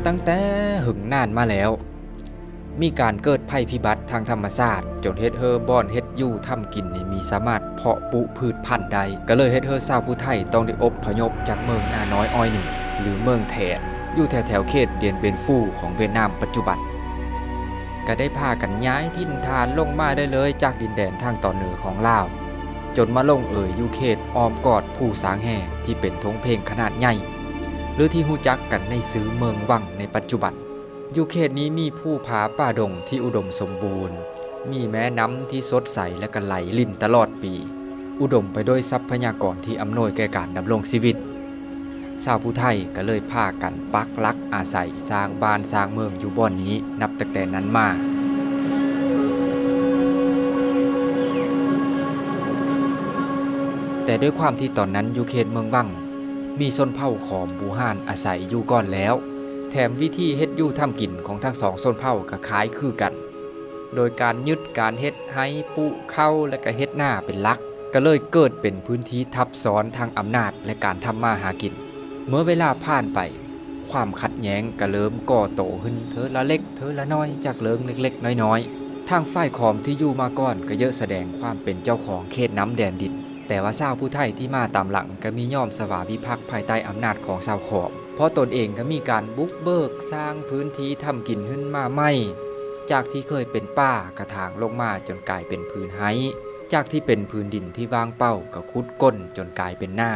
ຕັ້ງແຕ່ເຫິງນານມາແລ້ວ ມີການເກີດໄພພິບັດທາງທຳມະຊາດ ຈົນເຮັດໃຫ້ບ່ອນເຮັດຢູ່ທຳກິນນີ້ມີສາມາດເພາະປູກພືດພັນໄດ້ ກໍເລີຍເຮັດໃຫ້ຊາວຜູ້ໄທຕ້ອງໄດ້ອົບພະຍົບຈາກເມືອງນານ້ອຍອ້ອຍໜຶ່ງ ຫຼື ເມືອງແຖນ ຢູ່ແຖວໆເຂດດຽນເບນຟູຂອງຫວຽດນາມປັດຈຸບັນ ກໍໄດ້ພາກັນຍ້າຍຖິ່ນຖານລົງມາເລື້ອຍໆ ຈາກດິນແດນທາງຕອນເໜືອຂອງລາວ ຈົນມາລົງເອຍຢູ່ເຂດອ້ອມກອດພູຊາງແຮ່ ທີ່ເປັນທົ່ງເພງຂະໜາດໃຫຍ່ ຫຼື ທີ່ຮູ້ຈັກກັນໃນຊື່ເມືອງວັງໃນປັດຈຸບັນ. ຢູ່ເຂດນີ້ມີພູຜາປ່າດົງທີ່ອຸດົມສົມບູນ, ມີແມ່ນ້ຳທີ່ສົດໃສ ແລະ ກໍໄຫຼລິນຕະຫຼອດປີ, ອຸດົມໄປດ້ວຍຊັບພະຍາກອນທີ່ອຳນວຍແກ່ການດຳລົງຊີວິດ. ຊາວຜູ້ໄທກໍເລີຍພາກັນປັກຫຼັກອາໄສ, ສ້າງບ້ານສ້າງເມືອງຢູ່ບ່ອນນີ້ ນັບຕັ້ງແຕ່ນັ້ນມາ. ແຕ່ດ້ວຍຄວາມທີ່ຕອນນັ້ນຢູ່ເຂດເມືອງວັງ ມີຊົນເຜົ່າຂອມບູຮານອາໄສຢູ່ກ່ອນແລ້ວ, ແຖມວິທີເຮັດຢູ່ທຳກິນຂອງທັງສອງຊົນເຜົ່າກໍຄ້າຍຄືກັນ, ໂດຍການຍຶດການເຮັດໄຮ່, ປູກເຂົ້າ ແລະ ກໍເຮັດນາເປັນຫຼັກ, ກໍເລີຍເກີດເປັນພື້ນທີ່ທັບຊ້ອນທາງອຳນາດ ແລະ ການທຳມາຫາກິນ. ເມື່ອເວລາຜ່ານໄປ, ຄວາມຂັດແຍ້ງກໍເລີ່ມກໍ່ໂຕຂຶ້ນເທື່ອລະເລັກເທື່ອລະນ້ອຍ ຈາກເລື່ອງເລັກໆນ້ອຍໆ. ທາງຝ່າຍຂອມທີ່ຢູ່ມາກ່ອນກໍເຍາະສະແດງຄວາມເປັນເຈົ້າຂອງເຂດນ້ຳແດນດິນ, ແຕ່ວ່າຊາວຜູ້ໄທທີ່ມາຕາມຫຼັງກໍມີຍ້ອມສະຫວາວິພັກພາຍໃຕ້ອຳນາດຂອງຊາວຂອມ, ເພາະຕົນເອງກໍມີການບຸກເບີກສ້າງພື້ນທີ່ທຳກິນຂຶ້ນມາໃໝ່, ຈາກທີ່ເຄີຍເປັນປ່າກໍຖາງລົງມາຈົນກາຍເປັນພື້ນໄຮ່, ຈາກທີ່ເປັນພື້ນດິນທີ່ວ່າງເປົ່າກໍຂຸດຄົ້ນຈົນກາຍເປັນນາ.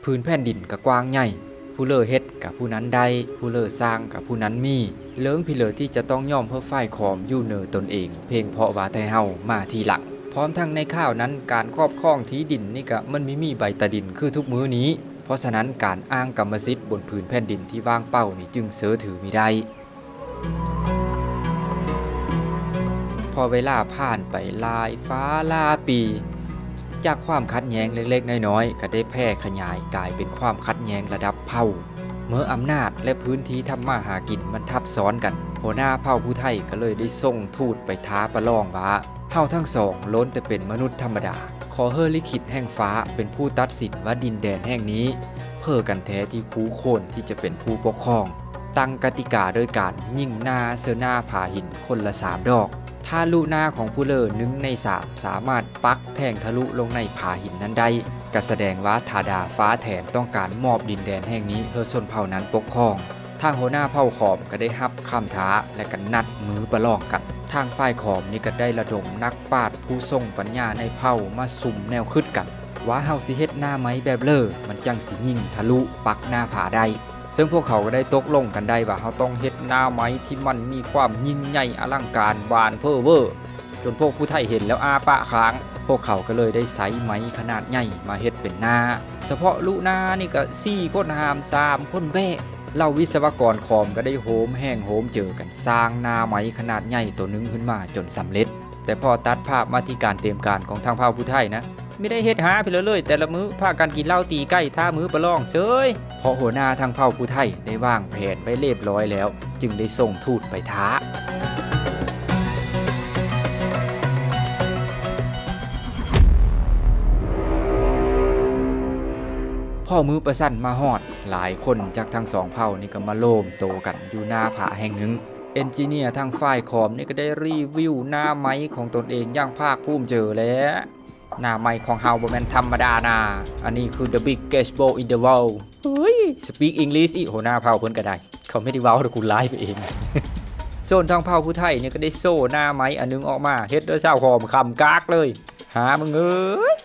ພື້ນແຜ່ນດິນກໍກວ້າງໃຫຍ່, ຜູ້ເລີເຮັດກໍຜູ້ນັ້ນໄດ້, ຜູ້ເລີສ້າງກໍຜູ້ນັ້ນມີ, ເລີງພິເລີທີ່ຈະຕ້ອງຍອມໃຫ້ຝ່າຍຂອມຢູ່ເໜືອຕົນເອງ, ພຽງເພາະວ່າແຕ່ເຮົາມາທີຫຼັງ. ພ້ອມທັງໃນຄາວນັ້ນ ການຄອບຄອງທີ່ດິນນີ້ກໍມັນມີມີໃບຕາດິນຄືທຸກມື້ນີ້, ເພາະສະນັ້ນການອ້າງກຳມະສິດບົນພື້ນແຜ່ນດິນທີ່ວ່າງເປົ່ານີ້ຈຶ່ງເຊື່ອຖືມີໄດ້. ພໍເວລາຜ່ານໄປຫຼາຍຟ້າຫຼາຍປີ, ຈາກຄວາມຂັດແຍ້ງເລັກໆນ້ອຍໆ ກໍໄດ້ແຜ່ຂະຫຍາຍກາຍເປັນຄວາມຂັດແຍ້ງລະດັບເຜົ່າ. ເມື່ອອຳນາດ ແລະ ພື້ນທີ່ທຳມາຫາກິນມັນທັບຊ້ອນກັນ, ຫົວໜ້າເຜົ່າຜູ້ໄທກໍເລີຍໄດ້ສົ່ງທູດໄປທ້າປະລອງວ່າ, ເຮົາທັງສອງລ້ວນແຕ່ເປັນມະນຸດທຳມະດາ, ຂໍໃຫ້ລິຂິດແຫ່ງຟ້າເປັນຜູ້ຕັດສິນວ່າດິນແດນແຫ່ງນີ້ເພີກັນແທ້ທີ່ຄູ່ຄວນທີ່ຈະເປັນຜູ້ປົກຄອງ. ຕັ້ງກະຕິກາໂດຍການຍິງນາເຊິ່ງໜ້າຜາຫີນຄົນລະສາມດອກ. ຖ້າລຸນາຂອງຜູ້ເລີໜຶ່ງໃນສາມສາມາດປັກແທງທະລຸລົງໃນຜາຫີນນັ້ນໄດ້, ກໍສະແດງວ່າຖ້າດາຟ້າແຖນຕ້ອງການມອບດິນແດນແຫ່ງນີ້ໃຫ້ຊົນເຜົ່ານັ້ນປົກຄອງ. ທາງຫົວໜ້າເຜົ່າຂອມກໍໄດ້ຮັບຄຳທ້າ ແລະ ກໍນັດມືປະລອງກັນ. ທາງຝ່າຍຂອມນີ້ກໍໄດ້ລະດົມນັກປາດຜູ້ຊົງປັນຍາໃນເຜົ່າມາສຸມແນວຄິດກັນ ວ່າເຮົາຊິເຮັດໜ້າໄມ້ແບບເລີ ມັນຈັ່ງຊິຍິງທະລຸປັກໜ້າຜາໄດ້. ເຊິ່ງພວກເຂົາກໍໄດ້ຕົກລົງກັນໄດ້ວ່າເຮົາຕ້ອງເຮັດໜ້າໄມ້ທີ່ມັນມີຄວາມຍິ່ງໃຫຍ່ອະລັງການບານເພີ້ເວີ ຈົນພວກຜູ້ໄທເຫັນແລ້ວອ້າປາກຄ້າງ. ພວກເຂົາກໍເລີຍໄດ້ໃຊ້ໄມ້ຂະໜາດໃຫຍ່ມາເຮັດເປັນໜ້າ. ສະເພາະລຸນານີ້ກໍສີ່ຄົນຫາມ ສາມຄົນແບກ. ເຫຼົ່າວິສະວະກອນຂອມກໍໄດ້ໂຮມແຮງໂຮມເຈີກັນສ້າງໜ້າໄມ້ຂະໜາດໃຫຍ່ໂຕໜຶ່ງຂຶ້ນມາຈົນສຳເລັດ. ແຕ່ພໍຕັດພາບມາທີ່ການຕຽມການຂອງທາງເຜົ່າຜູ້ໄທນະ, ມີໄດ້ເຮັດຫາພິເລີເລີຍ, ແຕ່ລະມື້ພາກັນກິນເຫຼົ້າຕີໄກ່ ທ່າມືປະລອງເຊີຍ ເພາະຫົວໜ້າທາງເຜົ່າຜູ້ໄທໄດ້ວາງແຜນໄວ້ລຽບລ້ອຍແລ້ວ, ຈຶ່ງໄດ້ສົ່ງທູດໄປທ້າ. ພໍມື້ປະສັນມາຮອດ, ຫຼາຍຄົນຈາກທັງສອງເຜົ່ານີ້ກໍມາໂລມໂຕກັນຢູ່ໜ້າຜາແຫ່ງໜຶ່ງ. ເອັນຈິເນຍທາງຝ່າຍຂອມນີ້ກໍໄດ້ຣີວິວໜ້າໄມ້ຂອງຕົນເອງຢ່າງພາກພູມໃຈແລ້ວ. ໜ້າໄມ້ຂອງເຮົາບໍ່ແມ່ນທຳມະດານາ, ອັນນີ້ຄື the biggest bow in the world. ເຮີ້ຍ speak English ອີກ, ຫົວໜ້າເຜົ່າເພິ່ນກໍໄດ້, ເຂົາໄມ່ໄດ້ເວົ້າດອກ, ກູລາຍໄປເອງ. ສ່ວນທາງເຜົ່າຜູ້ໄທນີ້ກໍໄດ້ໂຊໜ້າໄມ້ອັນໜຶ່ງອອກມາ, ເຮັດໂດຍຊາວຂອມຂຳກາກເລີຍ. ຫາມຶງເ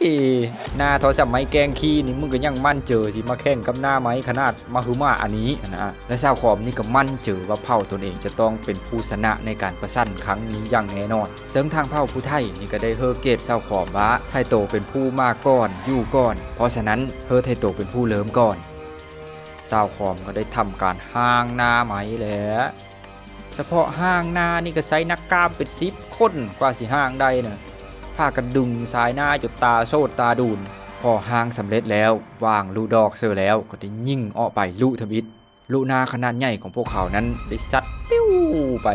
ອີຍ, ໜ້າເທົ່າສ່ຳໄມ້ແກງຂີ້ນີ້ ມຶງກໍຍັງໝັ້ນເຈີຊິມາແຂ່ງກັບໜ້າໄມ້ຂະໜາດມະຫຶມາອັນນີ້ຫັ້ນນະ. ແລະ ຊາວຂອມນີ້ກໍໝັ້ນເຈີວ່າເຜົ່າຕົນເອງຈະຕ້ອງເປັນຜູ້ຊະນະໃນການປະຊັນຄັ້ງນີ້ຢ່າງແນ່ນອນ. ເຊິ່ງທາງເຜົ່າຜູ້ໄທນີ້ກໍໄດ້ເຮີເກດຊາວຂອມວ່າ ໃຫ້ໂຕເປັນຜູ້ມາກ່ອນ, ຢູ່ກ່ອນ, ເພາະສະນັ້ນ ເຮີໃຫ້ໂຕເປັນຜູ້ເລີ່ມກ່ອນ. ຊາວຂອມກໍໄດ້ທຳການຫາງໜ້າໄມ້ແລ້ວ. ສະເພາະຫາງໜ້ານີ້ກໍໃຊ້ນັກກ້າມເປັນສິບຄົນກວ່າຊິຫາງໄດ້ນະ, ພາກັນດຶງສາຍໜ້າຈົນຕາໂສດຕາດູນ. ພໍຫາງສຳເລັດແລ້ວ, ວາງລຸດອກເສີແລ້ວ, ກໍໄດ້ຍິງອອກໄປລຸທຳອິດ. ລຸໜ້າຂະໜາດໃຫຍ່ຂອງພວກເຂົານັ້ນໄດ້ຊັດປິວໄປ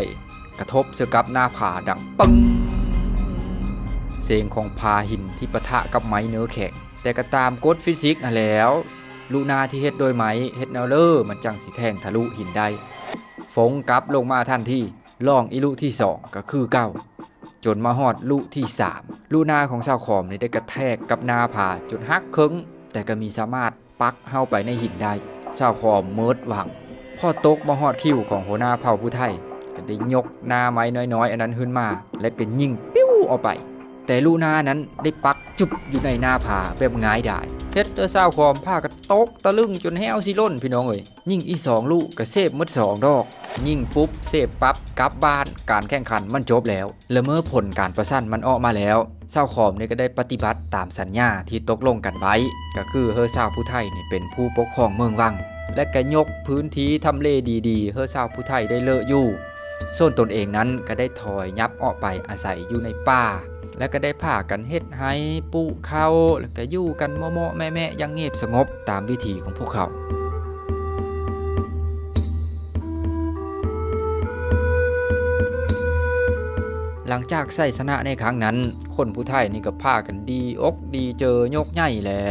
ກະທົບໃສ່ກັບໜ້າຜາດັງປຶ້ງ. ເສງຂອງຜາຫີນທີ່ປະທະກັບໄມ້ເນີແຂງ. ແຕ່ກໍຕາມກົດຟີຊິກຫັ້ນແຫຼ້ວ, ລຸໜ້າທີ່ເຮັດໂດຍໄມ້ ເຮັດແນວເລີມັນຈັ່ງຊິແທງທະລຸຫີນໄດ້. ຟົງກັບລົງມາທັນທີ. ລອງອີກລຸທີສອງກໍຄືເກົ່າ ຈົນມາຮອດລຸທີສາມ ລຸນາຂອງຊາວຂອມນີ້ໄດ້ກະແທກກັບນາຜາຈົນຫັກເຄິ່ງ ແຕ່ກໍມີສາມາດປັກເຮົາໄປໃນຫີນໄດ້. ຊາວຂອມໝົດຫວັງ ພໍຕົກມາຮອດຄິວຂອງຫົວໜ້າເຜົ່າຜູ້ໄທ ກໍໄດ້ຍົກນາໄມ້ນ້ອຍໆອັນນັ້ນຂຶ້ນມາ ແລະກໍຍິງປິວອອກໄປ. ແຕ່ລຸນານັ້ນໄດ້ປັກຈຸບຢູ່ໃນໜ້າຜາແບບຫງາຍດາຍ ເຮັດໃຫ້ຊາວຂອມພາກັນຕົກຕະລຶງຈົນແຮວຊິລົ້ນ ພີ່ນ້ອງເອີຍ. ຍິງອີກສອງລຸກໍເຊບໝົດສອງດອກ ຍິງປຸບເຊບປັບກັບບ້ານ ການແຂ່ງຂັນມັນຈົບແລ້ວ. ແລະເມື່ອຜົນການປະຊັນມັນອອກມາແລ້ວ ຊາວຂອມນີ້ກໍໄດ້ປະຕິບັດຕາມສັນຍາທີ່ຕົກລົງກັນໄວ້ ກໍຄືເຮີຊາວຜູ້ໄທນີ້ເປັນຜູ້ປົກຄອງເມືອງວັງ ແລະກໍຍົກພື້ນທີ່ທຳເລດີໆ ເຮີຊາວຜູ້ໄທໄດ້ເລີະຢູ່. ສ່ວນຕົນເອງນັ້ນກໍໄດ້ຖອຍຫຍັບອອກໄປອາໄສຢູ່ໃນປ່າ ແລະກໍໄດ້ພາກັນເຮັດໄຮ່ ປູກເຂົ້າ ແລະກໍຢູ່ກັນເມາະໆແມະໆຢ່າງງຽບສະຫງົບຕາມວິຖີຂອງພວກເຂົາ. ຫຼັງຈາກໄຊຊະນະໃນຄັ້ງນັ້ນ ຄົນຜູ້ໄທນີ້ກໍພາກັນດີອົກດີເຈີຍົກໃຫຍ່ແຫຼະ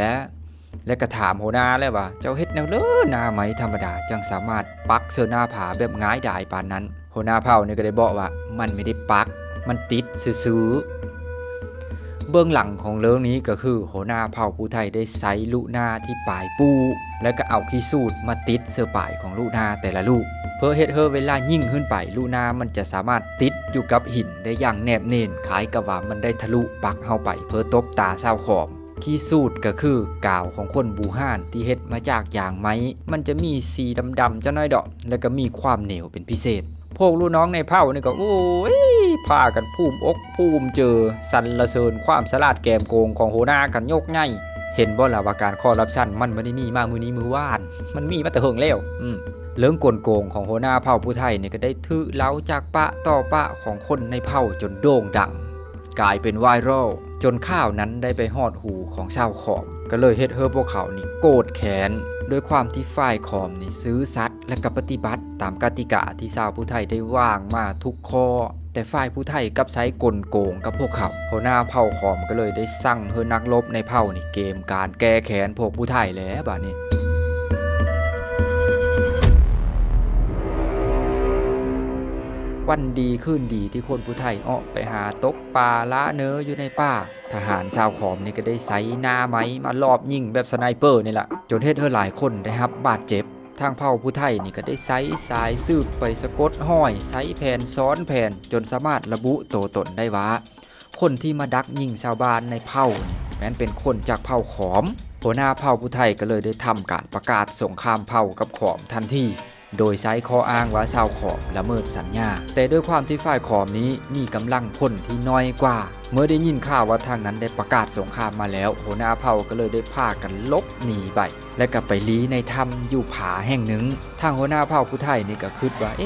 ແລະກໍຖາມຫົວໜ້າແຫຼະວ່າ ເຈົ້າເຮັດແນວໃດ ນາໄມ້ທຳມະດາຈັ່ງສາມາດປັກເຊິ່ງໜ້າຜາແບບຫງາຍດາຍປານນັ້ນ? ຫົວໜ້າເຜົ່ານີ້ກໍໄດ້ບອກວ່າ ມັນບໍ່ໄດ້ປັກ ມັນຕິດຊື່ໆ. ເບື້ອງຫຼັງຂອງເລື່ອງນີ້ກໍຄື ຫົວໜ້າເຜົ່າຜູ້ໄທໄດ້ໃຊ້ລຸນາທີ່ປາຍປູ້ ແລະກໍເອົາຂີ້ສູດມາຕິດເຊິ່ງປາຍຂອງລຸນາແຕ່ລະລຸ ເພື່ອເຮັດໃຫ້ເວລາຍິງຂຶ້ນໄປ ລຸນາມັນຈະສາມາດຕິດຢູ່ກັບຫີນໄດ້ຢ່າງແນບແໜ້ນ ຄ້າຍກັບວ່າມັນໄດ້ທະລຸປັກເຮົາໄປເພື່ອຕົບຕາຊາວຂອມ. ຂີ້ສູດກໍຄືກາວຂອງຄົນບູຮານທີ່ເຮັດມາຈາກຢາງໄມ້ ມັນຈະມີສີດຳໆຈັກໜ້ອຍດອກ ແລະກໍມີຄວາມໜຽວເປັນພິເສດ. ພວກລູກນ້ອງໃນເຜົ່ານີ້ກໍ ໂອ້ຍ ພາກັນພູມອົກພູມເຈີ ສັນລະເສີນຄວາມສະຫຼາດແກມໂກງຂອງຫົວໜ້າກັນຍົກໃຫຍ່. ເຫັນບໍ່ລະວ່າການຄໍຣັບຊັນມັນບໍ່ໄດ້ມີມາມື້ນີ້ມື້ວານ ມັນມີມາແຕ່ເຫິງແລ້ວ. ອືມ ເລື່ອງກົນໂກງຂອງຫົວໜ້າເຜົ່າຜູ້ໄທນີ້ກໍໄດ້ຖືກເລົ່າຈາກປາກຕໍ່ປາກຂອງຄົນໃນເຜົ່າຈົນໂດ່ງດັງ ກາຍເປັນໄວຣັລ ຈົນຂ່າວນັ້ນໄດ້ໄປຮອດຫູຂອງຊາວຂອມ ກໍເລີຍເຮັດໃຫ້ພວກເຂົານີ້ໂກດແຄ້ນ ດ້ວຍຄວາມທີ່ຝ່າຍຂອມນີ້ຊື່ສັດ ແລະກໍປະຕິບັດຕາມກະຕິກາທີ່ຊາວຜູ້ໄທໄດ້ວາງມາທຸກຂໍ້ ແຕ່ຝ່າຍຜູ້ໄທກັບໃຊ້ກົນໂກງກັບພວກເຂົາ. ຫົວໜ້າເຜົ່າຂອມກໍເລີຍໄດ້ສັ່ງໃຫ້ນັກລົບໃນເຜົ່ານີ້ກຽມການແກ້ແຄ້ນພວກຜູ້ໄທແລ້ວບາດນີ້. ວັນດີຄືນດີທີ່ຄົນຜູ້ໄທອອກໄປຫາຕົກ ປ່າລາເນີຢູ່ໃນປ່າ ທະຫານຊາວຂອມນີ້ກໍໄດ້ໃຊ້ໜ້າໄມ້ມາລອບຍິງແບບສະໄນເປີນີ້ລະ ຈົນເຮັດໃຫ້ຫຼາຍຄົນໄດ້ຮັບບາດເຈັບ. ທາງເຜົ່າຜູ້ໄທນີ້ກໍໄດ້ໃຊ້ສາຍສືບໄປສະກົດຮອຍ ໃຊ້ແຜນຊ້ອນແຜນ ຈົນສາມາດລະບຸໂຕຕົນໄດ້ວ່າ ຄົນທີ່ມາດັກຍິງຊາວບ້ານໃນເຜົ່ານີ້ແມ່ນເປັນຄົນຈາກເຜົ່າຂອມ. ຫົວໜ້າເຜົ່າຜູ້ໄທກໍເລີຍໄດ້ທຳການປະກາດສົງຄາມເຜົ່າກັບຂອມທັນທີ ໂດຍໃຊ້ຂໍ້ອ້າງວ່າຊາວຂອມລະເມີດສັນຍາ, ແຕ່ດ້ວຍຄວາມທີ່ຝ່າຍຂອມນີ້ມີກຳລັງພົນທີ່ໜ້ອຍກວ່າ, ເມື່ອໄດ້ຍິນຂ່າວວ່າທາງນັ້ນໄດ້ປະກາດສົງຄາມມາແລ້ວ, ຫົວໜ້າເຜົ່າກໍເລີຍໄດ້ພາກັນຫຼົບໜີໄປ ແລະກໍໄປລີ້ໃນຖ້ຳຢູ່ຜາແຫ່ງໜຶ່ງ. ທາງຫົວໜ້າເຜົ່າຜູ້ໄທນີ້ກໍຄິດວ່າ ເອ,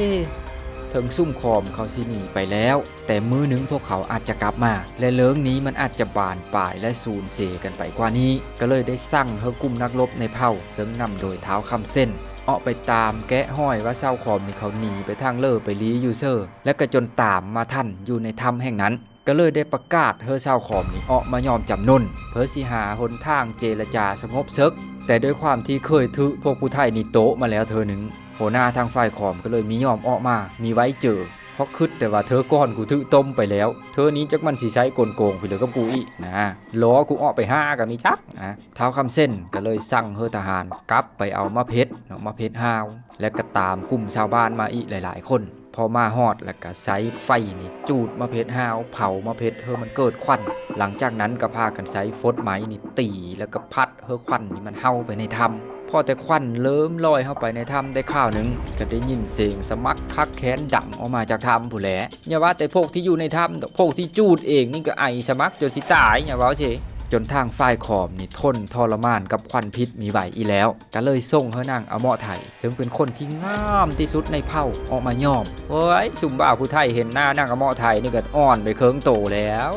ເຖິງຊຸມຂອມເຂົາຊິໜີໄປແລ້ວ, ແຕ່ມື້ໜຶ່ງພວກເຂົາອາດຈະກັບມາ ແລະເລື່ອງນີ້ມັນອາດຈະບານປາຍ ແລະສູນເສຍກັນໄປກວ່ານີ້, ກໍເລີຍໄດ້ສັ່ງໃຫ້ກຸ່ມນັກລົບໃນເຜົ່າ ເຊິ່ງນຳໂດຍທ້າວຄຳເສັ້ນ ອອກໄປຕາມແກະຮອຍວ່າຊາວຂອມນີ້ເຂົາໜີໄປທາງເລີ ໄປລີ້ຢູ່ເຊີ ແລະກໍຈົນຕາມມາທັນຢູ່ໃນຖ້ຳແຫ່ງນັ້ນ, ກໍເລີຍໄດ້ປະກາດໃຫ້ຊາວຂອມນີ້ອອກມາຍອມຈຳນົນ ເພື່ອຊິຫາຫົນທາງເຈລະຈາສະຫງົບເສິກ. ແຕ່ດ້ວຍຄວາມທີ່ເຄີຍຖືກພວກຜູ້ໄທນີ້ໂຕະມາແລ້ວເທື່ອໜຶ່ງ, ຫົວໜ້າທາງຝ່າຍຂອມກໍເລີຍມີຍອມອອກມາ, ມີໄວ້ເຈີ ເພາະຄິດແຕ່ວ່າເທື່ອກ່ອນກູຖືກຕົ້ມໄປແລ້ວ, ເທື່ອນີ້ຈັກມັນຊິໃຊ້ກົນໂກງໄປເລີກັບກູອີກນະ, ລໍກູອອກໄປຫາກໍມີຈັກນະ. ທ້າວຄຳເສັ້ນກໍເລີຍສັ່ງໃຫ້ທະຫານກັບໄປເອົາໝາກເຜັດເນາະ, ໝາກເຜັດຫ້າວ ແລະກໍຕາມກຸ່ມຊາວບ້ານມາອີກຫຼາຍໆຄົນ. ພໍມາຮອດແລ້ວກໍໃຊ້ໄຟນີ້ຈູດໝາກເຜັດຫ້າວ, ເຜົາໝາກເຜັດໃຫ້ມັນເກີດຄວັນ. ຫຼັງຈາກນັ້ນກໍພາກັນໃຊ້ຟົດໄມ້ນີ້ຕີ ແລ້ວກໍພັດໃຫ້ຄວັນນີ້ມັນເຫົ່າໄປໃນຖ້ຳ. ພໍແຕ່ຄວັນເລີ່ມລອຍເຂົ້າໄປໃນຖ້ຳໄດ້ຄາວໜຶ່ງ, ກໍໄດ້ຍິນສຽງສະໝັກຄັກແຄ້ນດັງອອກມາຈາກຖ້ຳພຸ້ນແຫຼະ. ຢ່າວ່າແຕ່ພວກທີ່ຢູ່ໃນຖ້ຳດອກ, ພວກທີ່ຈູດເອງນີ້ກໍໄອສະໝັກຈົນຊິຕາຍ, ຢ່າເວົ້າເຊ. ຈົນທາງຝ່າຍຂອມນີ້ທົນທໍລະມານກັບຄວັນພິດມີໄຫວອີກແລ້ວ, ກໍເລີຍສົ່ງໃຫ້ນາງອະເໝາະໄທ ເຊິ່ງເປັນຄົນທີ່ງາມທີ່ສຸດໃນເຜົ່າ ອອກມາຍອມ. ໂອ້ຍ, ຊຸມບ່າວຜູ້ໄທເຫັນໜ້ານາງອະເໝາະໄທນີ້ກໍອ່ອນໄປເຄິ່ງໂຕແລ້ວ,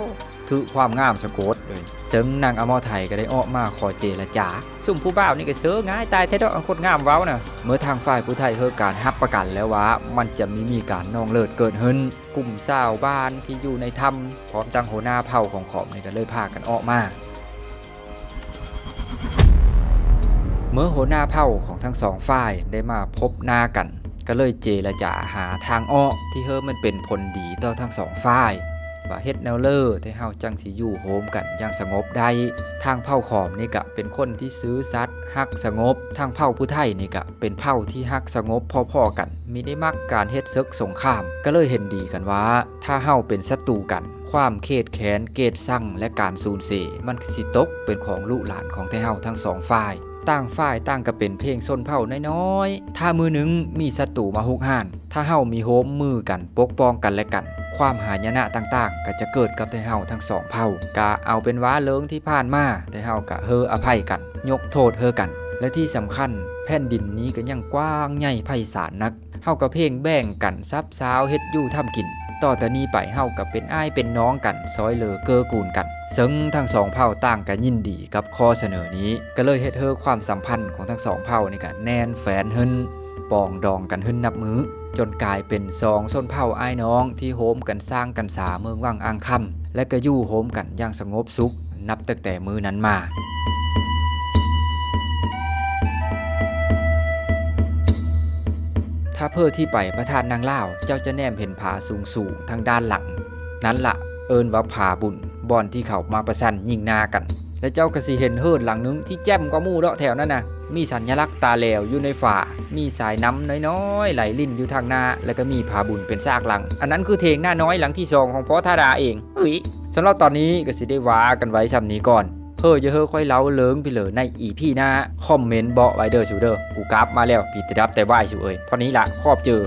ຖືກຄວາມງາມສະກົດເລີຍ. ເຊິ່ງນາງອະເໝາະໄທກໍໄດ້ອອກມາຂໍເຈລະຈາ, ຊຸມຜູ້ບ່າວນີ້ກໍເຊີງ່າຍຕາຍແທ້ດອກ, ອັນຄົນງາມເວົ້ານະ. ເມື່ອທາງຝ່າຍຜູ້ໄທເຮີການຮັບປະກັນແລ້ວວ່າມັນຈະມີ ມີການນອງເລີດເກີດຂຶ້ນ, ກຸ່ມຊາວບ້ານທີ່ຢູ່ໃນຖ້ຳ ພ້ອມທັງຫົວໜ້າເຜົ່າຂອງຂອມນີ້ກໍເລີຍພາກັນອອກມາ. ເມື່ອຫົວໜ້າເຜົ່າຂອງທັງສອງຝ່າຍໄດ້ມາພົບໜ້າກັນ, ກໍເລີຍເຈລະຈາຫາທາງອອກທີ່ເຮີມັນເປັນຜົນດີຕໍ່ທັງສອງຝ່າຍ ວ່າເຮັດແນວເລີແທ້ເຮົາຈັ່ງຊິຢູ່ໂຮມກັນຢ່າງສະຫງົບໄດ້. ທາງເຜົ່າຂອມນີ້ກະເປັນຄົນທີ່ຊື່ສັດຮັກສະຫງົບ, ທາງເຜົ່າຜູ້ໄທນີ້ກະເປັນເຜົ່າທີ່ຮັກສະຫງົບພໍໆກັນ, ມີໄດ້ມັກການເຮັດເສິກສົງຄາມ, ກໍເລີຍເຫັນດີກັນວ່າ ຖ້າເຮົາເປັນສັດຕູກັນ, ຄວາມເຄດແຄ້ນ, ເກດຊັງ ແລະ ການສູນເສຍ ມັນກໍຊິຕົກເປັນຂອງລູກຫຼານຂອງແທ້ເຮົາທັງສອງຝ່າຍ. ຕ່າງຝ່າຍຕ່າງກໍເປັນພຽງຊົນເຜົ່ານ້ອຍໆ, ຖ້າມື້ໜຶ່ງມີສັດຕູມາຮຸກຮານ, ຖ້າເຮົາມີໂຮມມືກັນປົກປ້ອງກັນແລະກັນ, ຄວາມຫາຍະນະຕ່າງໆກໍຈະເກີດກັບແທ້ເຮົາທັງສອງເຜົ່າ. ກະເອົາເປັນວ່າເລື່ອງທີ່ຜ່ານມາ ແທ້ເຮົາກະເຮີອະໄພກັນ, ຍົກໂທດເຮີກັນ ແລະ ທີ່ສຳຄັນ ແຜ່ນດິນນີ້ກໍຍັງກວ້າງໃຫຍ່ໄພສານນັກ. ເຮົາກໍເພງແບ່ງກັນສັບຊາວເຮັດຢູ່ທຳກິນ. ຕໍ່ແຕ່ນີ້ໄປເຮົາກໍເປັນອ້າຍເປັນນ້ອງກັນ, ຊ່ອຍເຫຼືອເກື້ອກູນກັນ. ເຊິ່ງທັງສອງເຜົ່າຕ່າງກໍຍິນດີກັບຂໍ້ສະເໜີນີ້, ກໍເລີຍເຮັດໃຫ້ຄວາມສຳພັນຂອງທັງສອງເຜົ່ານີ້ກໍແໜ້ນແຟ້ນຂຶ້ນ, ປອງດອງກັນຂຶ້ນນັບມື້, ຈົນກາຍເປັນສອງຊົນເຜົ່າອ້າຍນ້ອງທີ່ໂຮມກັນສ້າງກັນສາເມືອງວັງອ່າງຄຳ ແລະ ກໍຢູ່ໂຮມກັນຢ່າງສະຫງົບສຸກ ນັບຕັ້ງແຕ່ມື້ນັ້ນມາ. ຖ້າເພີທີ່ໄປພະທາດນາງລາວ, ເຈົ້າຈະແນມເຫັນຜາສູງໆທາງດ້ານຫຼັງ. ນັ້ນລະ ເອີ້ນວ່າຜາບຸນ, ບ່ອນທີ່ເຂົາມາປະຊັນຍິງໜ້າກັນ. ແລະ ເຈົ້າກໍຊິເຫັນເຮືອນຫຼັງໜຶ່ງທີ່ແຈ່ມກວ່າໝູ່ເດາະແຖວນັ້ນນະ. ມີສັນຍະລັກຕາແຫຼວຢູ່ໃນຝາ, ມີສາຍນ້ຳນ້ອຍໆໄຫຼລິນຢູ່ທາງໜ້າ, ແລະ ກໍມີຜາບຸນເປັນສາກຫຼັງ. ອັນນັ້ນຄືຖຽງນານ້ອຍຫຼັງທີສອງຂອງພໍ່ທາດາເອງ. ເອີຍ ສຳລັບຕອນນີ້ກໍຊິໄດ້ວ່າກັນໄວ້ຊ່ຳນີ້ກ່ອນ. ເພີຈະເຮີຄ່ອຍເລົ່າເລື່ອງໄປເລີຍໃນອີພີໜ້າ. ຄອມເມັນບອກໄວ້ເດີຊູເດີ. ກູກັບມາແລ້ວ, ຜິດແຕ່ດັບແຕ່ຫວາຍຊູເອີຍ. ເທົ່ານີ້ລະ, ຂອບເຈີ.